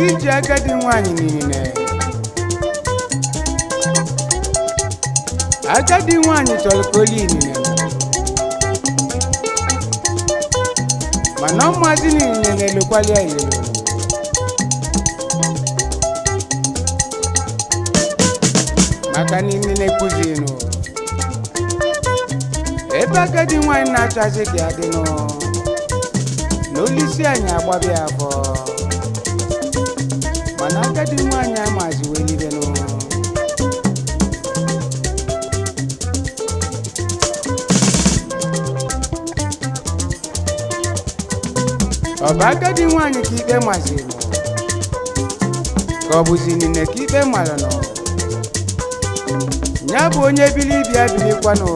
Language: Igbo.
Iji agadi nwanyị n'inine, agadi nwanyị chọrọ ka oli inine, mana ọmụazị n'inine na-elokwali ya elelo. Maka na inine kụzinụ ebe agadi nwanyị na-achọzi ka ya dịnụ na olisi anyị agbabịa afọ, mana agadi nwanyị amazi welibenụ. Ọ bụ agadi nwanyị ka ikpe maziri, ka ọ bụzi nine ka ikpe mara nọ ya bụ onye bili bịa bilikwanụ.